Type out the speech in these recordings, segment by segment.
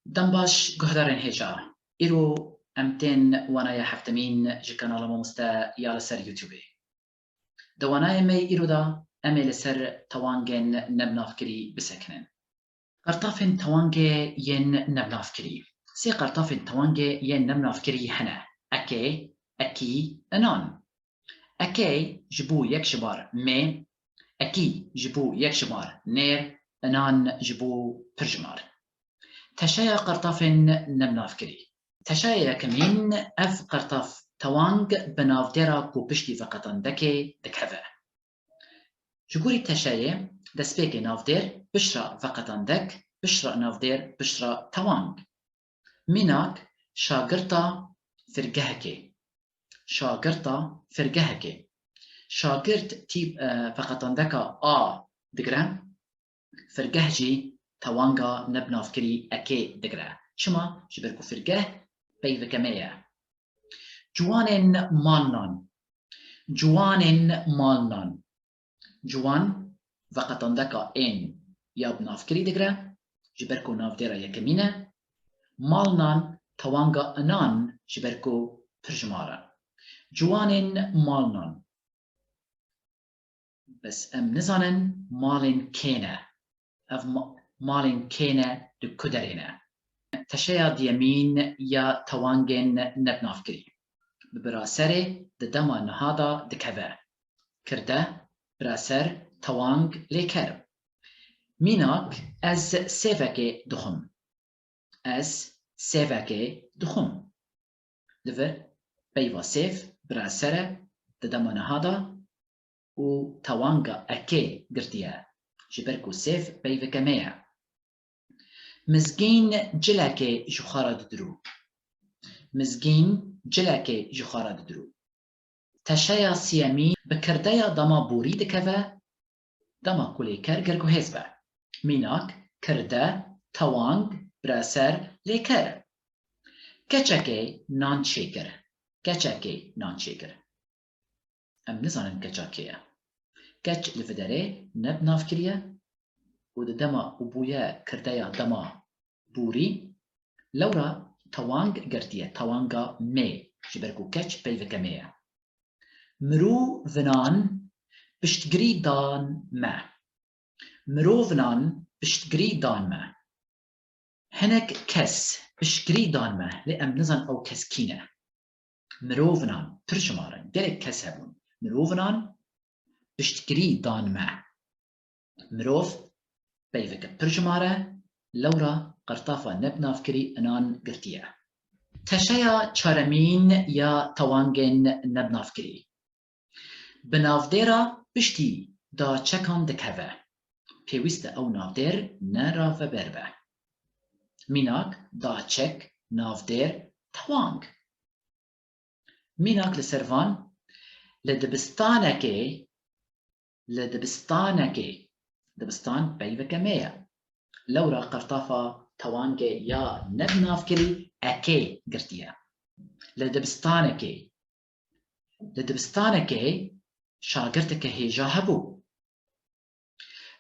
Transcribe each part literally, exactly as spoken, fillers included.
Dem baş guhdarên hêja. Îro em tên wanaya heftemîn ji kanala Mamoste ya li ser YouTubeê. Di wanayê me yê îro de em ê li ser tewangên nebnavkirî bisekinin. Qertafên tewangê yên nebnavkirî. Sê qertafên tewangê yên nebnavkirî hene. Ekê, ekî, inan. Ekê ji bo yek jimar mê, ekî ji bo yek jimar nêr, inan ji bo pirjimar. Teşeya qertafên nebnavkirî. Teşeya yekemîn, ev qertaf tewang bi navdêra ku piştî veqetandekê dikeve. Ji gorî teşeyê, destpêkê navdêr, piştre veqetandek, piştre navdêr, piştre tewang. Mînak, şagirta firgehekê. Şagirta firgehekê. Şagirt tîp, e, veqetandeka a digire, firgeh jî tewanga nebnavkirî ekê digire. Çima? Ji ber ku firgeh peyveke me ye. Ciwanên malnan. Ciwanên malnan. Ciwan veqetandeka ên ya bi navkirî digire, ji ber ku navdêra yekemîn e. Malnan tewanga inan ji ber ku pirjimar e. Ciwanên malnan. Bes em nizanin malên kê ne. Ev ma-, malên kê ne, li ku derê ne? Teşeya diyemîn ya tewangên nebnavkirî. Bi biraserê di dema niha de dikeve. Kirde, biraser, tewang, lêker. Mînak, ez sêvekê dixwim. Ez sêvekê dixwim. Li vir peyva sêv biraser e di dema niha de û tewanga ekê girtiye, ji ber ku sêv peyveke me ye. Mizgîn cilekê ji xwe re didirû. Mizgîn cilekê ji xwe re didirû. Teşeya siyemîn bi kirdeya dema borî dikeve, dema ku lêker girguhêz be. Mînak, kirde, tewang, biraser, lêker. Keçekê nan çêkir. Keçekê nan çêkir. Em nizanin keça kê ye. Keç li vê derê ne bi navkirî ye û di dema û bûye kirdeya dema borî, lewra tewang girtiye, tewanga mê, ji ber ku keç peyveke mê ye. Mirovinan piştgirî dan me. Mirovinan piştgirî dan me. Hinek kes piştgirî dan me, lê em nizanin ew kes kî ne. Mirovinan, pirjimar in, gelek kes hebûn. Mirovinan piştgirî dan me. Mirov peyveke pirjimar e, lewra qertafa nebnavkirî inan girtiye. Teşeya çaremîn ya tewangên nebnavkirî. Bi navdêra piştî daçekan dikeve. Pêwîst e ew navdêr ne raveber be. Mînak, daçek, navdêr, tewang. Mînak li ser van, li dibistanekê, li dibistanekê, dibistan peyveke me ye. Lewra qertafa tewangê ya nebnavkirî ekê girtiye. Li dibistanekê. Li dibistanekê şagirteke hêja hebû.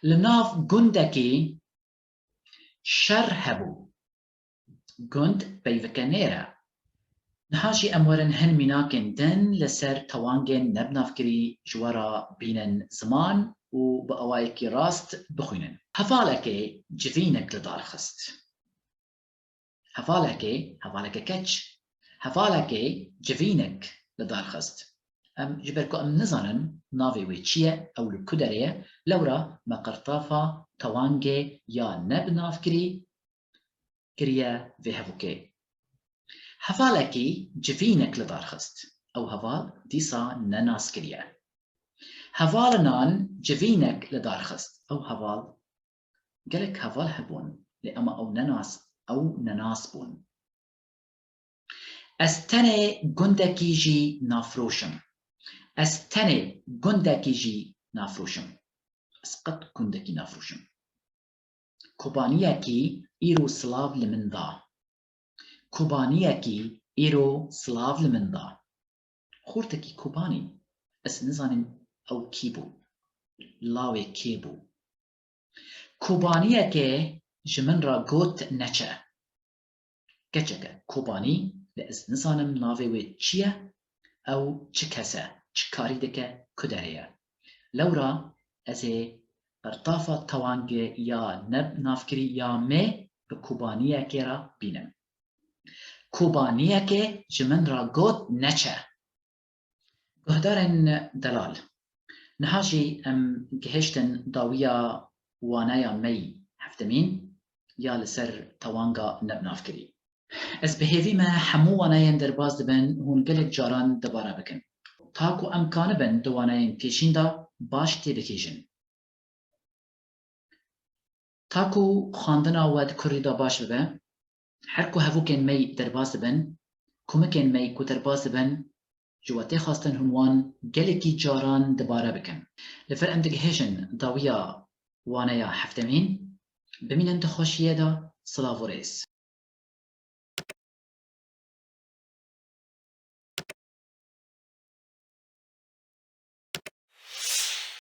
Li nav gundekî şer hebû. Gund peyveke nêr e. Niha jî em werin hin mînakên din li ser tewangên nebnavkirî ji we re bînin ziman û bi awayekî rast bixwînin. Hevalekê civînek li dar xist. Hevalekê, hevaleke keç, hevalekê civînek li dar xist. Em, ji ber ku em nizanin navê wê çi ye, ew li ku derê ye, lewra me qertafa tewangê ya nebnavkirî kiriye vê hevokê. Hevalekî civînek li dar xist. Ew heval dîsa nenas kiriye. Hevalinan civînek li dar xist. Ew heval, gelek heval hebûn, lê ema ew nenas, ew nenas bûn. Ez tenê gundekî jî nafroşim. Ez tenê gundekî jî nafroşim. Ez qet gundekî nafroşim. Kobaniyekî îro silav li min da. Kobaniyekî îro silav li min da. Xortekî Kobanî, ez nizanim ew kî bû, lawê kê bû. Kobaniyekê ji min re got neçe. Keçeke Kobanî, lê ez nizanim navê wê çi ye, ew çi kes e, çi karî dike, ku derê ye. Lewra ez ê qirtafa tewangê ya ne navkirî ya mê bi Kobaniyekê re bînim. Kobaniyekê ji min re got neçe. Guhdarên delal, niha jî em gihiştin dawiya waneya me yî heftemîn ya li ser tewanga nebnavkirî. Ez bi hêvî me hemû waneyên derbas dibin hûn gelek caran dubare bikin. Ta ku em kanibin di waneyên pêşîn de baş têbigihîjin. Ta ku xwendina we di kurî de baş bibe, her ku hevokên me yî derbas dibin, kumikên me yî ku derbas dibin, ji we tê xwestin hûn wan gelekî caran dubare bikin. Li vir em digihêjin dawiya waneya heftemîn. Bimînin di xweşiyê de, silav û rêz.